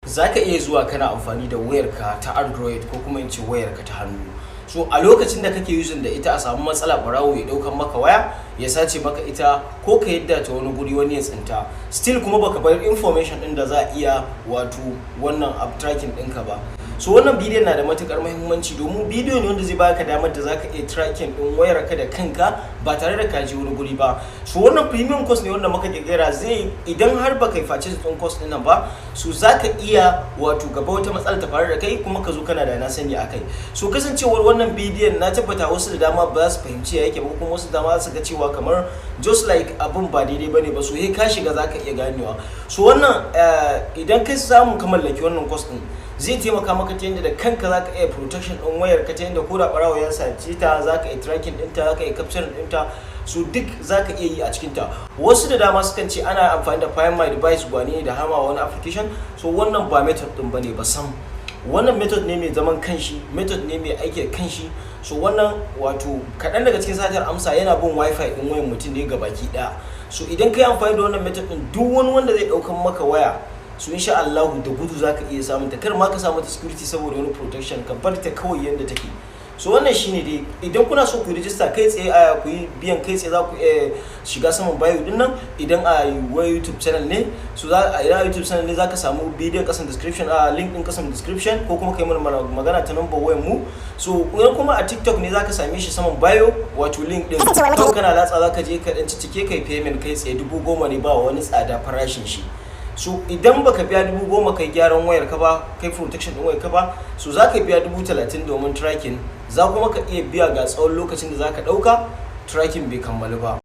Za ka iya zuwa kana amfani da wayarka ta Android ko kuma in ce wayarka ta hannu. So a lokacin da kake using da ita, a samu matsala, barawo ya daukan maka waya, ya sace maka ita, ko ka yadda ta wani guri wani ya tsinta, still kuma baka bayar information din da za a iya wato wannan app tracking ɗinka ba. So wannan bidiyon na da matukar muhimmanci domin bidiyo ne wanda zai baka damar da zaka iya tracking din wayarka da kanka ba tare da ka je wani guri ba. So wannan premium course ne wanda muka kirkira. Zai idan har baka yi purchase din course din nan ba, so zaka iya wato gaba wata matsala ta faru da kai kuma ka zo kana da na sani akai. So kasancewar wannan bidiyon, na tabbata wasu da dama ba za su fahimci ya yake ba, kuma wasu da dama za su ga cewa kamar just like abun ba daidai bane ba. So he ka shiga zaka iya ganewa. So wannan idan ka samu ka mallaki wannan course din, zai taimaka maka ta yadda da kanka zaka iya protection din wayar ka, ta yadda ko da barawo ya sace ta, zaka iya tracking ɗinta, zaka iya capturing ɗinta. So duk zaka iya yi a cikin ta. Wasu da dama sukan ce ana amfani da Find My Device, gwani da hama wani application. So wannan ba method din bane ba sam. Wannan method ne mai zaman kanshi, method ne mai aiki da kanshi. So wannan wato kaɗan daga cikin satar amsa, yana bin WiFi ɗin wayan mutum ne gabaki ɗaya. So idan ka yi amfani da wannan method ɗin, duk wani wanda zai ɗaukan maka waya, so insha Allahu da gudu zaka iya samun ta. Kar ma ka samu ta security saboda wani protection, ka bar ta kawai yanda take. So wannan shine dai. Idan kuna so ku register kai tsaye, a ku yi biyan kai tsaye, za ku iya shiga saman bio din nan. Idan a wai YouTube channel ne, so za a idan a YouTube channel ne, zaka samu bidiyon kasan description, a link din kasan description, ko kuma kai mana magana ta number wayar mu. So idan kuma a TikTok ne, zaka same shi saman bio, wato link din. To kana latsa, zaka je ka dan cicike kai payment kai tsaye. 10,000 ne, ba wani tsada farashin shi. So idan baka biya 10,000 kai gyaran wayar ka ba, kai protection din wayar ka ba, so za ka biya 30,000 domin tracking. Za kuma ka iya biya ga tsawon lokacin da za ka ɗauka tracking bai kammalu ba.